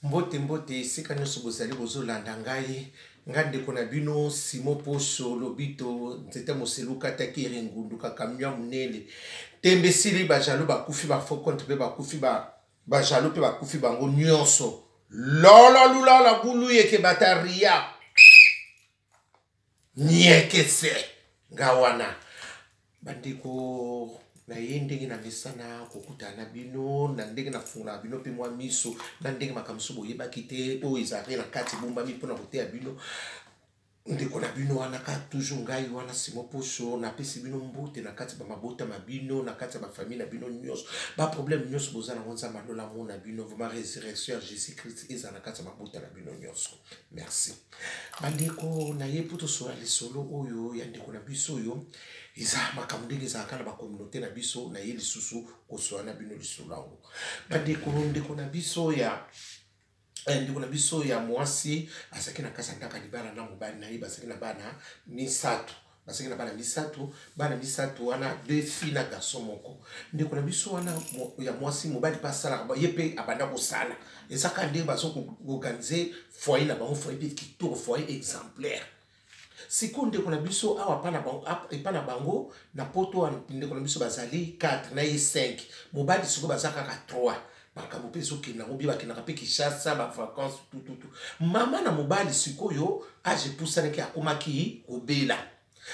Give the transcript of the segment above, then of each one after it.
Mbote mbote esika nyonso bozali bozolanda ngai, ngai ndeko na bino Simon Poso Lobito nzete moselu kata kiri ngundu kakamia munene tembe esili ba jaloux bakufi ba faux compte pe bakufi ba ba jaloux pe bakufi bango nyonso lolo lulala bulu yeke bataria niekese nga wana bandeko na ye ndenge na mesana kokutana na bino na ndenge nafungolaka bino mpe mwa miso na ndenge makambo mosusu boyebaki te oyo ezalaki na kati ebombami mpo na koteya bino ndeko na bino wana ka toujours ngai wana simo poso napesi bino mbote na kati ba mabota ma bino na kati ya bafamille na bino nyonso baproblème nyonso boza nango nzambe alola mona bino vraiment résurrection ya jésus christ ezala na kati ya mabota na bino nyonso merci bandeko na ye mpo tosola lisolo oyo ya ndeko na biso oyo eza makambo ndenge ezalaka na bacommunauté na biso na ye lisusu kosola na bino lisolo yango bandeko ndeko na biso ya eh, ndeko na biso ya mwasi azalaki na kati ya ndako ya libala na mobali na ye bazalaki na bana misato bazalaki na bana misato bana misato wana deux filles na garçon moko ndeko na biso wana ya mwasi mobali mpe asalaka ye mpe abanda kosala eza kaka ndenge bazo koorganize foyer na bango foyer mpe kitoko foyer exemplaire sikoyo ndeko na biso awa epa na bango na poto ndeko na biso bazali 4 na ye 5 mobali sikoyo baza kaka 3 makambo mpe ezokende yango bie bakendaka mpe kinshasa bavacance tututu mama na mobali sikoyo age epusanaki akomaki kobela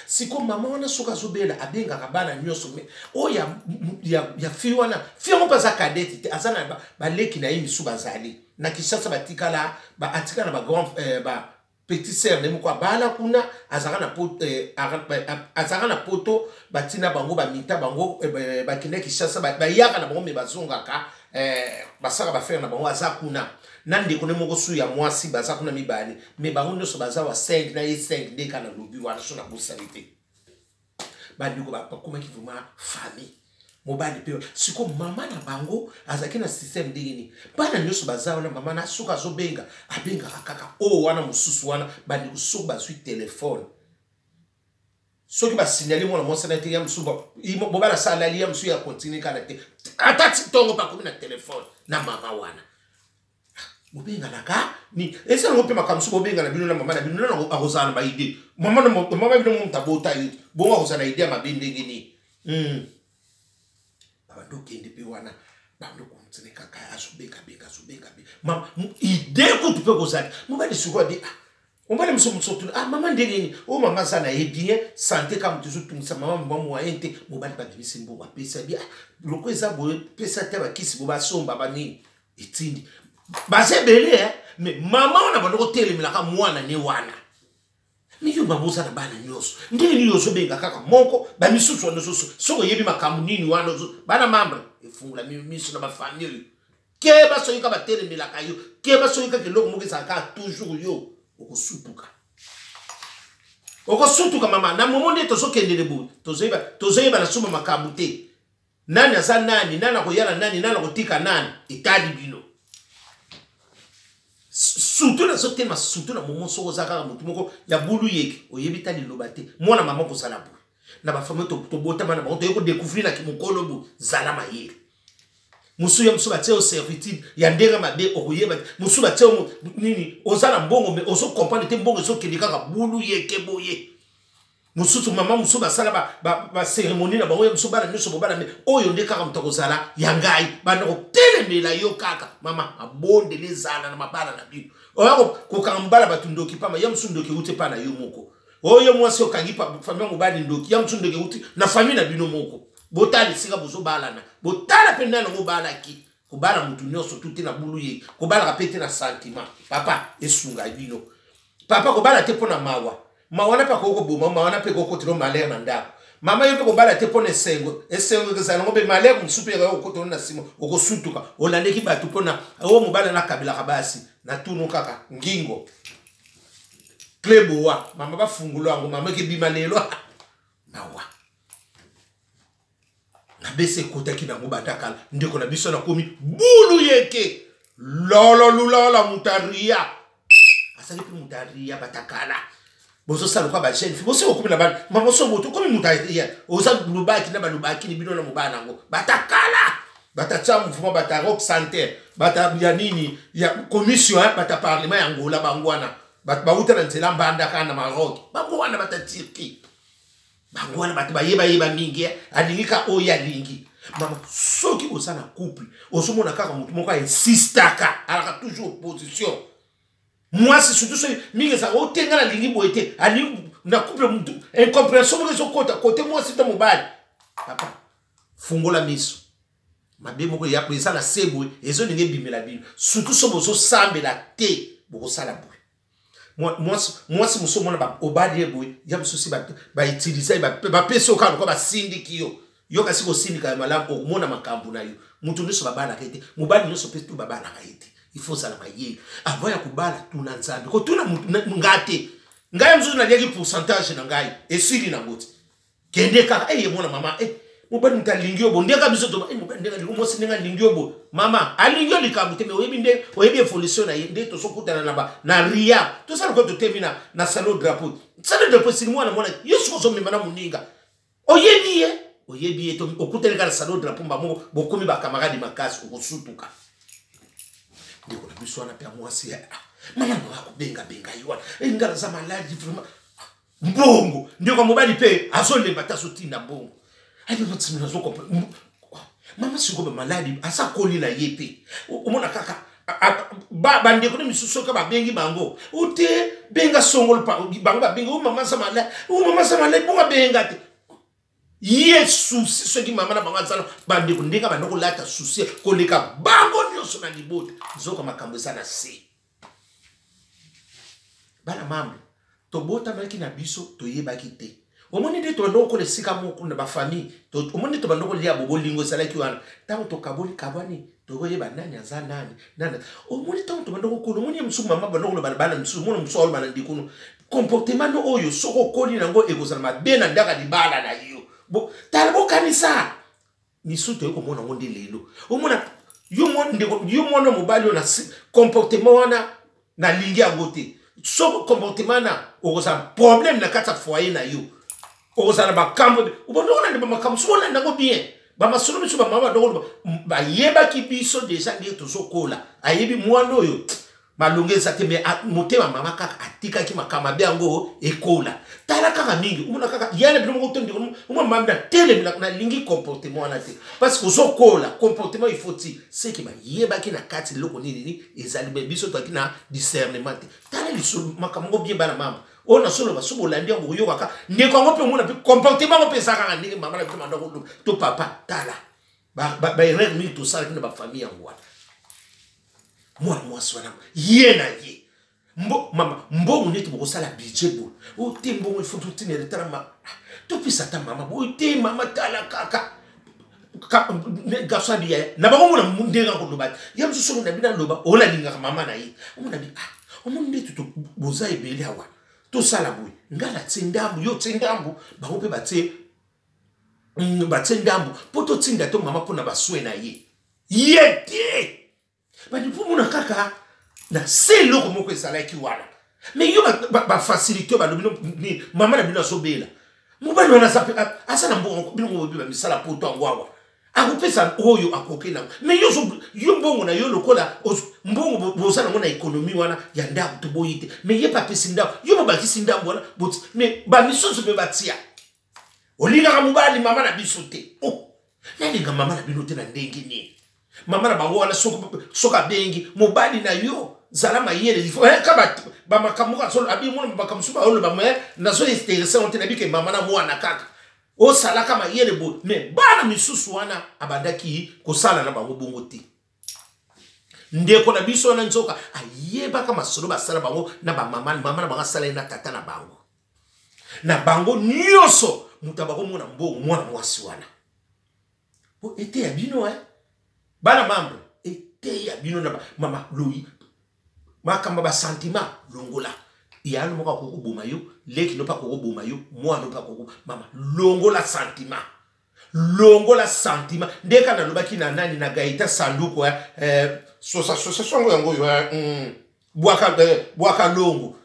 sikoyo mama wana soki azobela abengaka bana nyonso me oyo ya, ya, ya fi wana fi yango mpe aza kadete te aza na baleki na ye misu bazali na kinshasa batikala ba, atikala na bagrand eh, ba, petit sœur ne moko abala kuna azalaka na poto eh, azalaka na poto batina bango bamita bango eh, bakende Kinshasa bayaka na bango me bazongaka eh, basaka bafere na bango aza kuna na ndeko ne moko su ya mwasi baza kuna mibale me bango nyonso baza wa 5 na ye 5 nde kaka nalobi wana so nabosani te bandeko bakomaki vraiment famille mobali mpe siko mama na bango azalaki na systeme ndenge nini bana nyonso baza wana mama na soki azobenga abengaka kaka oyo oh, wana mosusu wana bandeko soki bazwi telefone soki basignale mwana mwasi na te ya mosusu mobali asalali ya mosusu ya continue kala te ata ntongo mpe akomi na telefone na mama wana bobenganaka ni eza nango mpe makambo soki bobengana bino na mama na bino nano akozala na baide mama mama bino moto abota ye bongo akozala na ide ya mabe ndenge nini hmm. babandi okende mpe wana bando kontine kaka azobengabenga azobengabenga ide kutu mpe kozala mobali sikoyo abi ah mobali mosusu mosusu otuna ah mama ndenge nini oyo oh, mama aza na ye bien sante kaka moto ezotungisa mama mwa moyen te mobali babimisi mbongo apesa bi ah loko eza boye pesa te bakisi bo basomba banini etindi baza ebele eh? mais mama wana banda kotelemelaka mwana ne wana mais yo mama oza na bana nyonso ndenge nini ozobenga kaka moko bamisusu wana ozoso soki oyebi makambo nini wana bana membre efungola miso na bafamille oyo keba soki kaka batelemelaka yo keba soki kaka eloko moko ezalaka kaka toujours yo okosutuka okosutuka mama na momo nde tozokendele boye tozoyeba na suma makambo te nani aza nani nani akoya na nani nani akotika nani etali bino surtout nazotema surtout na momo soki oza kaka motu moko ya bulu yeke oyebi ta liloba te mwana mama kozala boye na bafamille tobotama na bango toye kodecouvrir na kimokolo boye zala mayele mosusu ya mosusu batie yo servitude ya ndenge mabe okoyeba te mosusu batie yo nini oza na mbongo me ozo comprendre te mbongo ezokende kaka bulu yeke boye mosusu mama mosusu basala baceremonie ba, ba na bango ya mosusu bana nyonso bobala me oyo nde kaka moto akozala ya ngai banda kotelemela yo kaka mama mabondeli ezala na mabala na bino oya kokanga mobala bato ndoki pamba ya mosusu ndoki euti epai na yo moko oyo mwasi okangi famille mobali ndoki ya mosusu ndoki euti na famille na bino moko botala esika bozobalana botala mpe nani yango obalaki kobala motu nyonso tu te na bulu ye kobalaka mpe te na sentiment papa esunga bino papa kobala te mpo na mawa mawa wana mpe akoki koboma mawa wana mpe ekokotela malheur na ndako mama yo mpe kobala te mpo na esengo esengo ekozala yango mpe malheur mosusu mpe ekoki kokotela na nsima okosutuka olandeki bato mpo na oyo mobali nakabelaka basi na tunu kaka ngingo cleboa mama bafungola yango mama ekebima lelo mawa na bese ekotaki nango banda kala ndeko na biso nakomi bulu yeke lolo lulala moto aria azali mpe moto aria batakala bozosala lokola bajeune fille bosi bokomi na bana mama so moto okomi moto aria oza lubaki na balubaki ni bino na mobala yango batakala batatya mouvement bata rock center Bata ya nini ya commission, bata parlement ya Angola, bango wana bato bauta na nzela Mbandaka na Maroc, bango wana bata Turquie, bango wana bato bayebayeba mingi. Alingi ka oyo alingi. Mama, soki oza na couple, ozomona kaka motu moko ainsistaka, alaka toujours opposition, mwasi surtout, soki mingi ezalaka otenga nalingi boye te, alingi na couple mutu incompréhension moko ezokota kote mwasi to mobali, papa, fungola miso. Mabe moko eya eza na se boye, ezolinga ebimela bino, surtout so bozosambela te, bokosala boye. Mwasi mosusu omona obali ye boye, ya mosusu bautilize, bapesi yo kaka lokola basindiki yo. Yo kasi kosindika ya malamu, okomona makambo na yo. Moto nyonso babalaka ye te, mobali nyonso mpe to babalaka ye te. Il faut ozala mayele avant ya kobala. Tuna Nzambe, kotuna nga te. Ngai mosusu naliaki pourcentage na ngai, esili nango te. Kende kaka eye mwana mama e mobali, moto alingi yo bo ndenge biso to mobali ndenge alingi mwasi, ndenge alingi yo bo mama alingi yo likambo te. Me oyebi nde, oyebi évolution na ye nde tozokutana na ba na ria, tosala lokola totemi na salon drapeau. Salon drapeau esili, mwana mwana yo soki ozomema na moninga, oyebi ye, oyebi ye, okutani kaka na salon drapeau, mbamoko bokomi bacamarade makasi, okosutuka. Ndeko na biso wana mpe ya mwasi, mama na akobengabenga ye wana, nga naza maladi vraiment, mbongo. Ndeko ya mobali mpe azolemba te, azotinda mbongo. Mama sikoyo bamaladi aza koli na ye mpe omona kaka bandeko ne misusu soki babengi bango ote benga songolo, bango babengi o mama aza maladi, o mama aza maladi, bongo abenga te ye souci. Soki mama na bango azala bandeko ndenge banda kolata souci koleka bango nyonso na libota, nzoka makambo eza na se. Bana mambo tobotamaki na biso, toyebaki te. Omoni nde tobanda kokola esika moko na bafamille, omoni nde tobanda kolia bo bolingo ezalaki wana. Ntango tokaboli kabwani, tokoyeba nani aza nani nani. Omoni ntango tobanda kokola, omoni ye mosusu mama banda koloba na bana misusu, omona mosusu aoloba na ndikuno, comportement no oyo soki okoli nango ekozala mabe na ndako ya libala na yo. Bo tala, bokanisa misu, toyei komona yango nde lelo. Omona yo ndeko, yo mwana mobali oyo na comportement wana, nalingi yango te. So comportement na okozala problème na kati ya foyer na yo, okozala makambo obanda kolanda bamakambo. Soki olanda yango bien, bamasolo miso, bamama banda koloba, bayebaki biso déjà ndenge tozokola. Ayebi mwana oyo malongo eza te, me motema mama kaka atikaki makambo mabe yango ekola. Tala kaka mingi, omona kaka yana bino moko to ndeko, omona mama na telemi, nalingi comportement wana te, parce que ozokola comportement, il faut ti seke bayebaki na kati eloko nini nini ezali. Me biso toaki na discernement te. Tala lisolo makambo ngo bien, bana mama oyo nasoloba, so bolandi yango, bokoyokaka ndeko yango mpe omona mpe comportement yango mpe eza kaka ndenge mama na biso banda koloba to papa. Tala baerreur mingi tosalaki na bafamille yango wana. Mwana mwasi wana ye na ye mbo, mama mbongo neti bokosala budget boye, oyo te mbongo ifo totinela. Tala ma topesa ata mama boye te. Mama tala kaka garçon abi yaya na bango, mona ndenge akoloba te. Ya mosusu soki na bino aloba oyo nalingaka mama na ye, omona bi ah, omoni nde boza ebele awa, tosala boye: ngai natie ndambu, yo tie ndambu, bango mpe batie ndambu mpo totinda to mama mpona basoins na ye. Ye te bandi mpo mona kaka na se eloko moko ezalaki wana. Me yo bafacilité balobi nini? Mama na bino azobela, mobali wana aza na mbongo, bino boyebi bamisala poto yango awa, akopesa oyo akoki nango. Me yo mbongo na yo lokola mbongo boza nango na économie wana ya ndako, toboyi te. Me ye mpe apesi ndako, yo bobakisi ndambo wana, me bamisusu mpe batia. Olingaka mobali mama na biso te. Oh, nalinga mama na bino te na ndenge nini? Mama na bango wana soki abengi mobali na yo, zala mayele ka bamakambo abi mona makambo mosusu baoloba, me nazo intéresser ngo te. Nayebi ke mama na mwana kaka osalaka mayele boye, me bana misusu wana abandaki kosala na bango bongo te. Ndeko na biso wana nzoka ayebaka masolo basala bango na bamama, mama na bango asala ye na tata na bango, na bango nyonso moto abakomona mbongo. Mwana mwasi wana po eteya bino eh? Bana membre, eteya bino na mama loyi makambo basentiment longola yano moko akokoboma yo, leki no mpe akokoboma yo, mwana mpe akoko. Mama, longola sentiment, longola sentiment. Nde kaka nalobaki na nani na Gaita Sanduku, eh, association yango oyo, eh, bwaka, eh, bwaka longo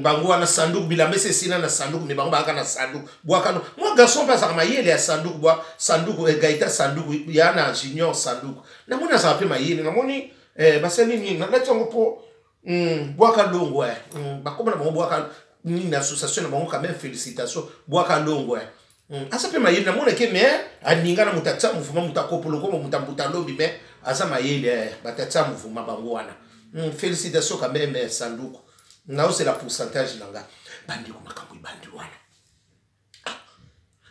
bango wana sanduku, bilamba esi esila na sanduku, me bango bayaka na sanduku, bwaka no. Mwa garçon mpe azalaka mayele ya sanduku, bwa sanduku, eh, Gaita Sanduku ya na Junior Sanduku, namoni azalaka mpe mayele, namoni. Basali nini nalati yango mpo Bwaka Longo, bakoma na bango Bwaka nini, association na bango. Quand même, félicitation Bwaka Longo. Aza mpe mayele, namonake, mais aninga na moto atia mouvement, moto akopolo koma moto ambuta alombi, mais aza mayele. Bato atia mouvement bango wana. Félicitation quand même. Sanduku naosela pourcentage na nga. Bandeko, makambo ebandi wana.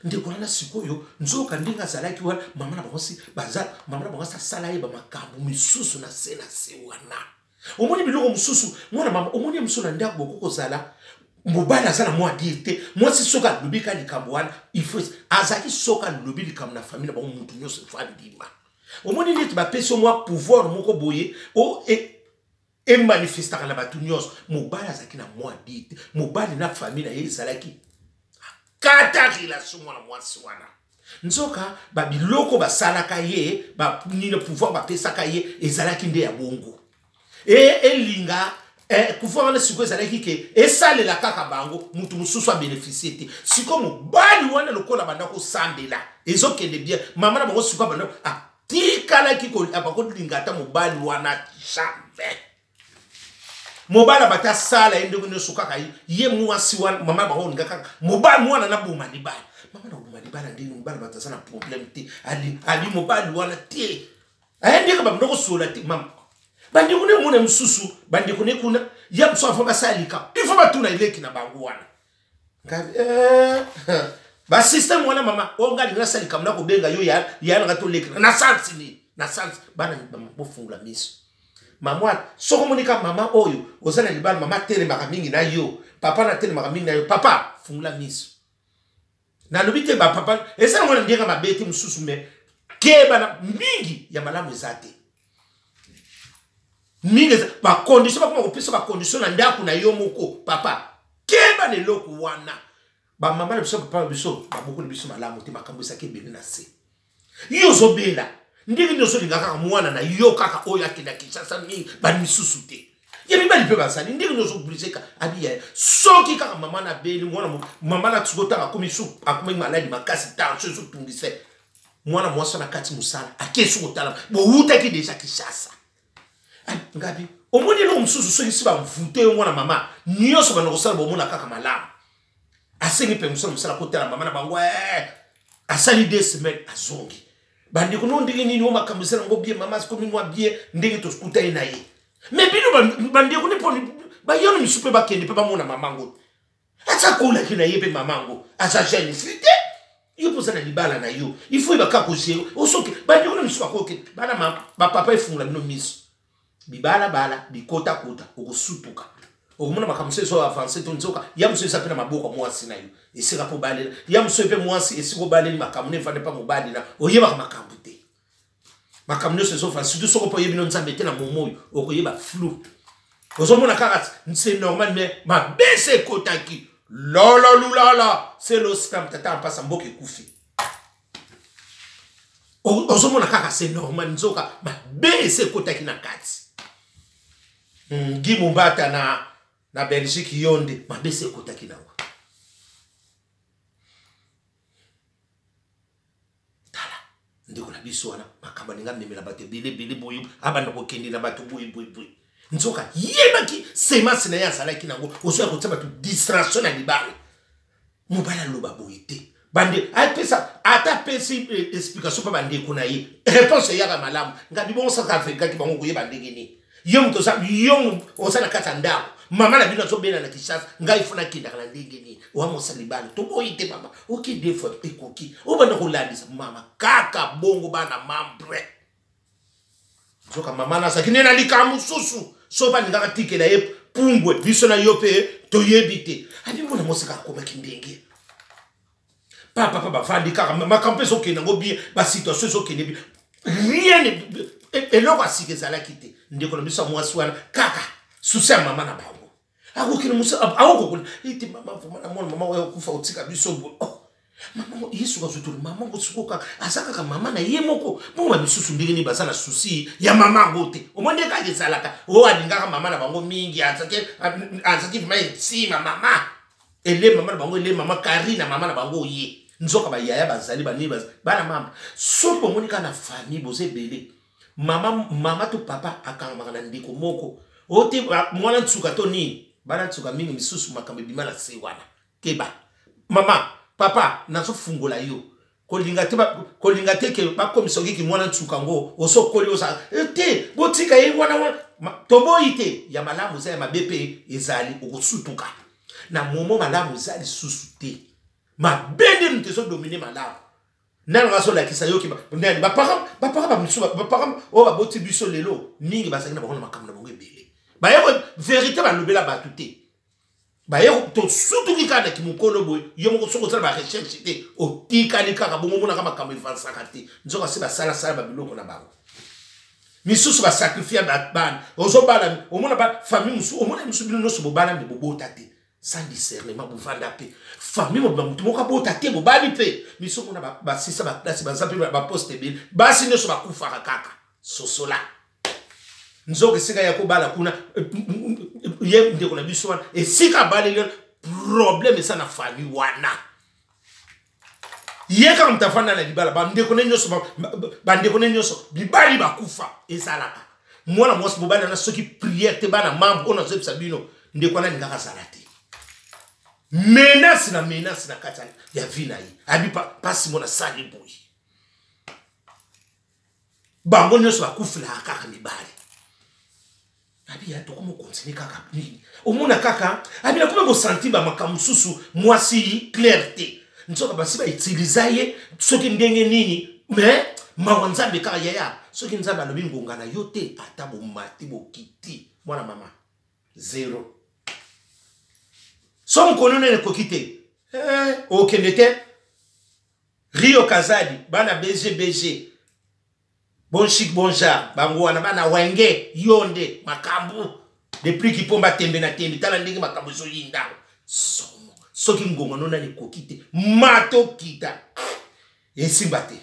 Ndeko wana sikoyo, nzoka ndenge azalaki wana, mama na bango si baza, mama na bango asi asala ye bamakambo misusu na se na se wana. Omoni biloko mosusu, mwana mama, omoni ye mosusu na ndako, bokoki kozala mobali aza na mwa dire te. Mwasi soki alobi ka likambo wana, il faut azalaki, soki alobi likambo na famille na bango, mutu nyonso il faut andima. Omoni neti bapesi yo mwa pouvoir moko boye o emanifestaka na bato nyonso. Mobali azalaki na mwa dire te. Mobali na famille na ye ezalaki kata relation. Mwana mwasi wana, nzoka babiloko basalaka ye, nini, pouvoir bapesaka ye ezalaki nde ya bongo. Elinga pouvoir wana sikoyo ezalaki ke esalela kaka bango, mutu mosusu abénéficie te. Sikoyo mobali wana, lokola banda kosambela, ezokende bien. Mama na bango sikoyo banda atikalaki bakolinga ata mobali wana jamais. Mobali abati asala ye ndenge nyonso, kaka ye mwasi wana, mama bango olinga kaka mobali mwana naboma libala. Mama na koboma libala ndenge mobali bato aza na problème te, ali mobali wana te, aye ndenge babanda kosola te. Mama, bandeko ne mona mosusu, bandeko ne kuna ya mosusu, avant basala likambo, il faut batuna eleki na bango wana. Ngabi basystème wana, mama oyo ngai alingi nasala likambo, nakobenga yo ya nanga toleki na sansi nini, na sansi. Bana, bofungola miso. Mama, soki omoni ka mama oyo oza na libala, mama atelemaka mingi na yo, papa na atelemaka mingi na yo, papa, fungola miso. Nalobi te bapapa eza nango na ndenge mabe te mosusu, mais keba na mingi ya malamu eza te. Mingi eza bacondition, bakoma kopesa bacondition na ndako na yo moko. Papa, keba na eloko wana. Bamama na biso, papa na biso, babokoli biso malamu te. Makambo ezalaki ebele na se. Yo ozobela ndenge nini? Ozolinga kaka mwana na yo kaka oyo akenda Kinshasa mingi, bamisusu te. Ye mibali mpe bazali ndenge nini? Ozooblige ka abi ya soki kaka mama na beli mwana, mama na sikoyo ntango akomi su, akomi maladi makasi, tension ezotungisa mwana mwasi na kati mosala, ake su kotala, bowutaki déjà Kinshasa. Ngabi omoni eloko mosusu, soki si bamvute yo mwana mama, nyonso banda kosala, bomona kaka malamu. Asengi mpe mosala, mosala kotala mama na bango, asali 2 semaines, azongi. Bandeko no ndenge nini o makambo eza nango bien, mama akomi mwa bien ndenge tokuta ye na ye. Mais bino bandeko ne mpo bayano misu mpe bakende mpe bamona mama ngo aza kolaki na ye mpe mama ngo aza jeune fille te. Yo mpo oza na libala na yo, il faut yeba kaka kogérer. Osoki bandeko na misu bakoke bana, bapapa, efungola bino miso. Bibalabala bikotakota, okosutuka, okomona makambo mosusu ezo avance to nzoka ya mosusu eza mpe na maboko ya mwasi na yo, esika mpo obalela ya mosusu mpe mwasi, esika obaleli makambo na efandi mpa mobali na oyebaka makambo te. Makambo nyonso ezofanda, surtout soko mpo oyebi no Nzambe te. Na momo oyo okoyeba flou, ozomona kaka c'est normal, mais mabese ekotaki lolo lulala selosika tata mpasa mboka ekufi. Ozomona kaka c'est normal, nzoka mabe ese ekotaki na kati. Gi Mumbata na Belgique, yo nde mabe ese ekotaki nango. Tala ndeko na biso wana, makambo alinga amemela bato ebele ebele boye, abanda kokende na bato boye boye boye, nzoka yebaki semence na ye azalaki nango. Ozoya kotia bato distraction na libala. Mobali aloba boye te, bande apesa ata apesi explication mpo bandeko na ye, réponse eyaka malamu. Ngabi bongo saka avekaki bango koyeba ndenge nini yo moto yo oza na kati ya ndako, mama na bino azobela na Kinshasa, ngai fo nakendaka na ndenge nini? Oamosa libala, toboyi te mama, oke deux fois ekoki, obanda kolandisa mama kaka bongo. Bana membre, nzoka mama nazalaki nde na likambo mosusu, so balingaka tikela ye pungwe, biso na yo mpe toyebi te. Abi mwana mosaka akomaki ndenge papa pa bavandi kaka, makambo mpe ezokende yango bien, basituation ezokende bien, rien eloko ya sika ezalaki te. Ndeko na biso ya mwasi wana kaka susi ya mama na bango, akokende akokokola ete mama vraiment namona mama oyo akufa otika biso boye. Oh, mama Yesu azotoli mama ngo sikoyo kaka aza kaka mama na ye moko bongo, bamisusu ndenge nini baza na susi ya mama yango te? Omoi nde kaka ezalaka oyo alingaka mama na bango mingi, azalaki vraiment etima mama ele mama na bango, ele mama Karina, mama na bango ye. Nzoka bayaya bazali banini, bana mama. Soki bomoni kaka na famille boza ebele. Mama, mama to papa akangamaka na ndeko moko oyo te, mwana nsuka to nini, bana nsuka mingi misusu makambo ebima na se wana. Keba mama, papa, nazofungola yo. Kolinga te, kolinga te ke bakomisa okiki mwana nsuka ngo osokoli oza eh, te. Botika ye wana wana, toboyi te. Ya malamu eza, ya mabe mpe ezali. Okosutuka na momo. Malamu eza lisusu te, mabe nde moto ezodomine malamu. Nani azolakisa yoki nani? Baparent bamisu, baparent oyo baboti biso lelo mingi bazalaki na bango na makambo na bango ebele. Baye vérité balobela bato te. Baye tosutuki kaka na kimokolo boye. Yo moko soki osala barecherche te, otikali kaka bongo, omonaka makambo evansaka te. Nzoka se basalasala babiloko na bango misusu, basacrifie bana. Ozobala, omona bafamille mosusu, omona mosusu bino nyonso bobala me bobota te, sans discernement. Bovanda mpe famille mobima, motu moko abota te, bobali mpe miso. Omona basisa baclasse, baza mpe baposte ebele, basi nyonso bakufaka kaka. Sosola, nzoka esika ya kobala kuna, ye ndeko na biso wana, esika abaleli, problème eza na famille wana. Ye kaka moto afanda na libala, bandeko ne nyonso, bandeko ne nyonso bibali bakufa. Ezalaka mwana mwasi mobali wana, soki prière te, bana membre oyo nazoyebisa bino, ndeko wana alingaka azala te. Menace na menace na kati ya vie na ye. Abi pasi mona sali boye, bango nyonso bakufelaka kaka mibali. Abi ya tokoma continuer kaka nini, omona kaka abi nakomi kosentir bamakambo mosusu, mwasi claire te. Nzoka basi bautiliza ye soki ndenge nini. Mais mawa, Nzambe kaka yaya. Soki Nzambe alobi ngonga na yo te, ata bomati bokiti, mwana mama, zero. So mokolo nene ekoki te, eh, okende te. Rio Kazadi, bana BG BG, bon chic bon genre, bango wana bana wenge. Yo nde makambo depuis kipomba tembe na tembe. Tala ndenge makambo ezoyinda somo. Soki ngonga no nani ekoki te, matokita esimba te.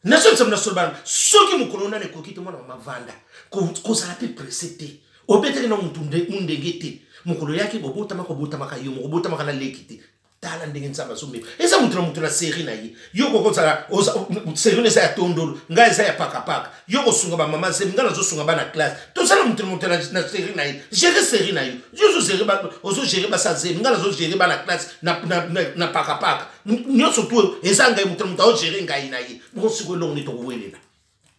Nasolisa nasolo bana, soki mokolo nani ekoki te, mwana mavanda, kozala mpe pressé te. Obetaki na mutu mundenge te. Mokolo yaki bobotamaka, obotamaka yo moko, obotamaka na leki te. Tala ndenge Nzambe azomema. Eza moto na moto na série na ye. Yo kokozala série eza ya tondolo, ngai eza ya pakapaka. Yo kosunga bamama zemi, ngai nazosunga bana classe. Tozala moto na moto na série na ye. Gérer série na yo. Yo ozogérer basa zemi, ngai nazogérer bana classe na pakapaka. Nyonso tu eza ngai. Moto na moto aogérer ngai na ye. Bongo sikoyo elongo nde tokowelela.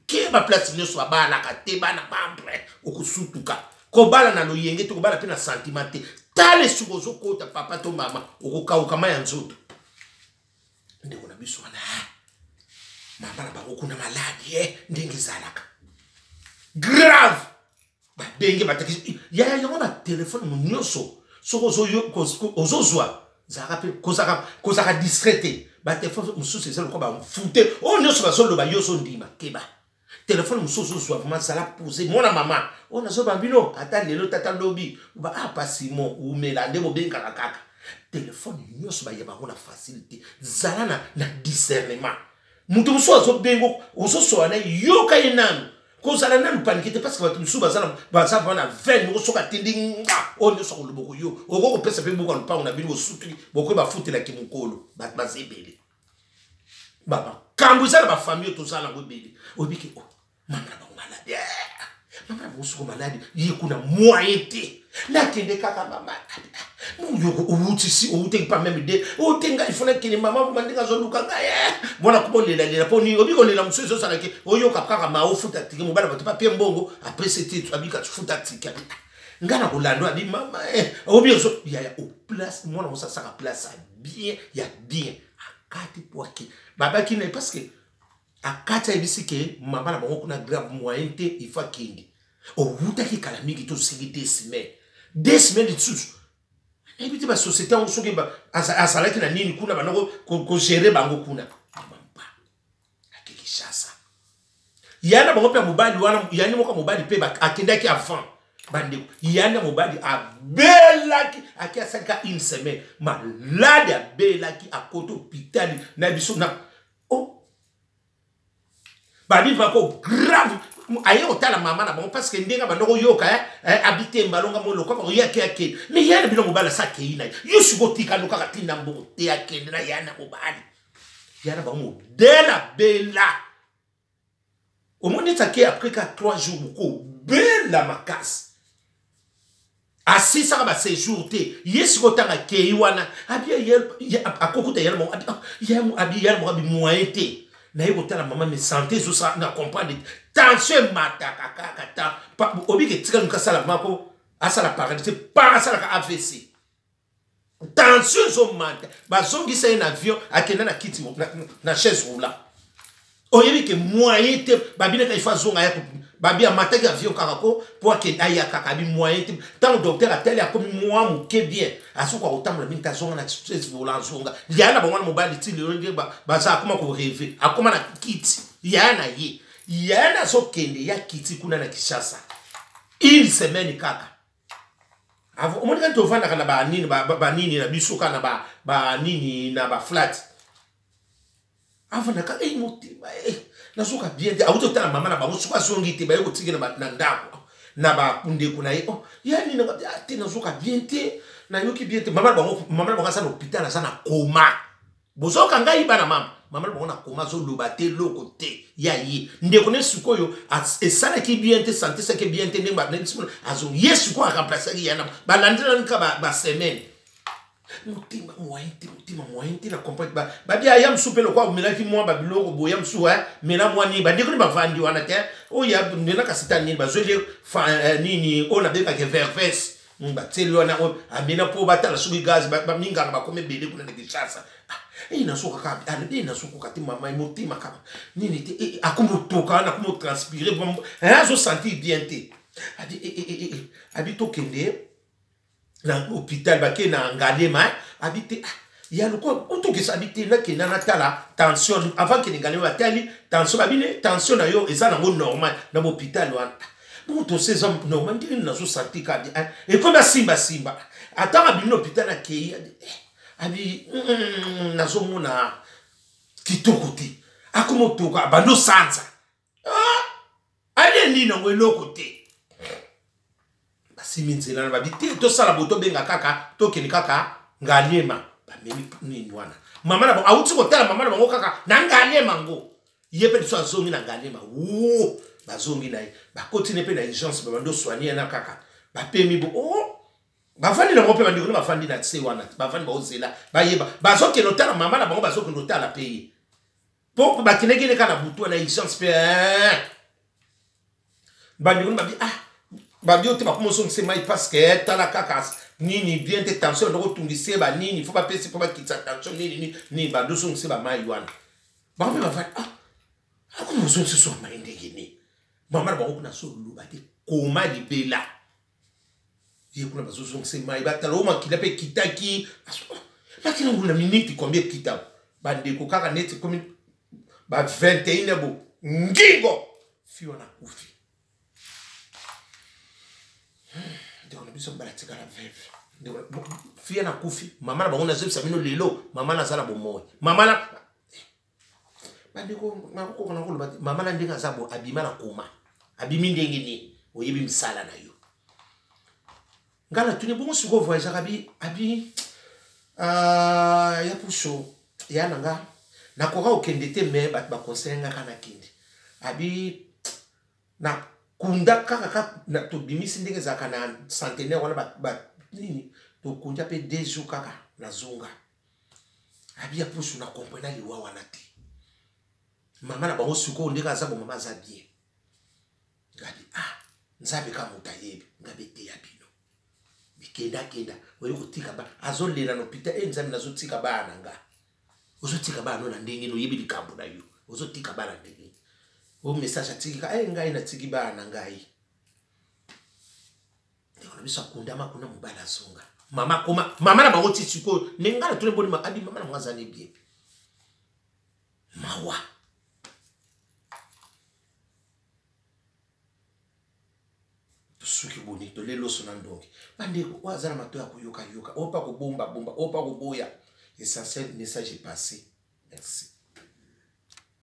Ke baplace nyonso babalaka te, bana membre, okosutuka. Kobala na loyenge te, kobala mpe na sentiment te. Tala esika ozokota, papa to mama, okokauka ya nzoto. Ndeko na biso wana, mama na bango kuna maladi e ndenge ezalaka grave, babenge batakisi yaya yango na telefone nyonso. Soki ozozwa, zalaka mpe kozalaka distrait te. Batelefone mosusu eza lokola bamfute oyo nyonso bazoloba, yo ozondima. Keba, telefone mosusu ozozwa, vraiment zala posé, mwana mama. Oyo nazoba bino, ata lelo, tata lobi ba ah, pa Simon umela nde bobengaka kaka telefone nyonso, bayeba yango na facile te. Zala na discernement. Moto mosusu azobenga, ozosola na ye, yoka ye nanu. Kozala nanu paniqué te, parce que bato mosusu baza vraiment na veine moko. Soki atindi nga oyo nyonso akoloba, koyo okoki kopesa mpe buka lopango na bino. Bosutuki, bokoki bafutelaki mokolo. Bato baza ebele, makambo eza na bafamille oyo toza nango ebele. Oyebiki, oh, mama na bango maladi, mama na bango soko maladi, ye kuna moyen te. Nakende kaka mama owutisi, owuteki pa meme de ote ngai ifo nakende mama moma ndenge azoluka ngai. Mwana kuma olelalela mpo nini? Obi kolela mosusu ezosalaki oyoka kaka ma ofuta tike. Mobala bato papie mbongo apesi te, abika futa tike. Abi ngai na kolanda, abi mama obi ozo yaya oplace mwana mosu asaka place ya bien, ya bien. Akati po ake babaki na ye, parce que akati ayebisi ke mama na bango kuna grave, moyen te, il faut akende. Owutaki kala mingi, tosengi 2 semaines, 2 semaines lisusu. Nayebi te basociété yango soki azalaki na nini kuna, banda kogérer bango kuna. Mpa ake Kinshasa, ya na bango mpe ya mobali wana, yani moko ya mobali mpe akendaki avant. Bandeko, yani ya mobali abelaki, ake asalika une semaine malade, abelaki, akoti hôpital na biso na oh. Babivako grave. Aye kotala mama na bango, parce que ndenge banda koyoka abitemba alonga mo lokwa bango yake akende. Mais ya na bino mobali asa akei na ye. Yo siko otikali kaka, tinda mbongo te, akende na ya na mobali, ya na bango modele abela. Omoni neti ake après ka 3 jours bokobela makasi. Asisaka ba séjour te. Ye sikoyo ntango akei wana abi akokuta yala moko abi yala moko abi moyen te. Naye kotala mama mais santé ezosala na comprendre tension emataka kaka ta obiki etikali moto asala mako asala paralysie par asalaka AVC. Tension ezomata, bazongisa ye na avion, akenda na kiti na chaise roulant. Oyebi ke moyen te, babinaka ifo azonga ya babi amataki avion kaka ko po akende aya kaka abi moyen te. Ntango docteur atali akomi mwa moke bien, azokoka kotambola mingi te, azonga na chaise roulant, azonga yaya na bango wana mobali ti lelo nde baza akoma koreve, akoma na kiti yaya na ye, yaya na azokende ya kiti kuna na Kinshasa une semaine kaka. Omoni kani tovandaka na banini banini na biso kaka na banini na baflat, avandaka e motema e nazoka bien te. Awuti otala mama na bango, soki azongi te baye kotikela na ndako na bandeko na ye. Oh, ya nini te, nazoka bien te, nayoki bien te. Mama na bango, mama na bango aza na hôpital, aza na koma. Bozoka ngai bana mama, mama na bango na koma, azoloba te eloko te ya ye. Ndeko ne sikoyo esalaki bien te, santé esalaki bien te, ndenge azongi ye sikoyo aremplaceaki ya na balandelani ka basemaine. Motema moyen te, motema moyen te na comprendre babi aya mosusu mpe lokwa omelaki mwa babiloko boya mosusu mela mwa nini, bandeko ni bavandi wana te oyo mela kasi ta nini bazweli nini oyo nabengaka verves batieli wana oyo amela mpo batala soki gaz baminganga bakomi ebele kuna na Kinshasa. Nazoka kaka alobi nazokoka te mama, motema kaka nini te, akomi otoka wana, akomi otranspire, azosentir bien te. Abi abi tokende na hôpital, bake na Ngaliema. Abi te ya lokola otokesa, abi te nakenda natala tension avant kende Ngaliema. Batali tension, babi ne tension na yo eza nango normal na hôpital wana. Bongo tosi eza normal, ndenge nini nazosentir kaka ekomi asimbasimba. Atanga abimi na hôpital akei, abi nazomona kitoko te, akomi otoka, abandi osanza alie nini yango eloko te. Basimi nzela na babi te tosala boye, tobenga kaka tokende kaka Ngaliema. Bamemi nini wana mama na bango awuti kotala mama na bango kaka na Ngaliema ngo, ye mpe liso azongi na Ngaliema wo, bazongi na ye, bakoti ne mpe na urgence, babandi osoigne na kaka bapemi bo oh bavandi nango mpe bandeko bavandi na se wana, bavandi baozela bayeba bazokende otala mama na bango, bazokende otala mpe ye po bakendeki ne kaka na butu na urgence mpe bandeko babi ah babi oyo te bakoma ozongisa mai parce que tala kaka nini bien te, tension ndoko otungise banini, fo bapesi mpo bakitisa tension nini nini nini, bando ozongisa bamai wana. Bango mpe bavandi ah akoma ozongisa so mai ndenge nini, mama na bango kuna azoloba te koma libela ye kuna bazozongisa mai, batala oyo makila mpe ekitaki makila ngo na minute combien ekita bandeko kaka neti komi ba 21 bo ngingo fi wana akufi. Ndeko na biso mbala tikala veve, fi wana akufi. Mama na bango nazobisa bino lelo, mama naza na bomoi, mama na bandeko nakokoka na koloba te, mama na ndenge aza bo abima na koma, abimi ndenge nini, oyebi misala na yo. Ngai natuni bongo sikoyo voyageaka abi abi ya puso ya na nga nakoka kokende te, me bato baconseille nga kaka nakende. Abi na kunda kaka kaka tobimisi ndenge ezalaka na centenaire wana nini tokunda mpe 2 jours kaka nazonga. Abi ya pusu na comprena liwa wana te, mama na bango sikoyo ndenge aza bo mama aza bien. Ngabi ah nzambe ka moto ayebi ngabi eteya bino bikendakenda oye kotika ba azolela na hôpital e nzambe nazotika bana na nga, ozotika bana no na ndenge nini, oyebi likambo na yo, ozotika bana ndenge nini. O message atiki ka e ngai natiki bana na ngai. Ndeko na biso akundama kuna, mobali azonga, mama koma mama na bango ti sikoyo ndenge ngai natuni boni abi mama na bango aza ne bien mawa. Tosuki boni tole loso na ndongi bandeko oyo aza na mato ya koyokayoka, oyo mpa kobombabomba, oyo mpa koboya, essentiel message est passé. Merci.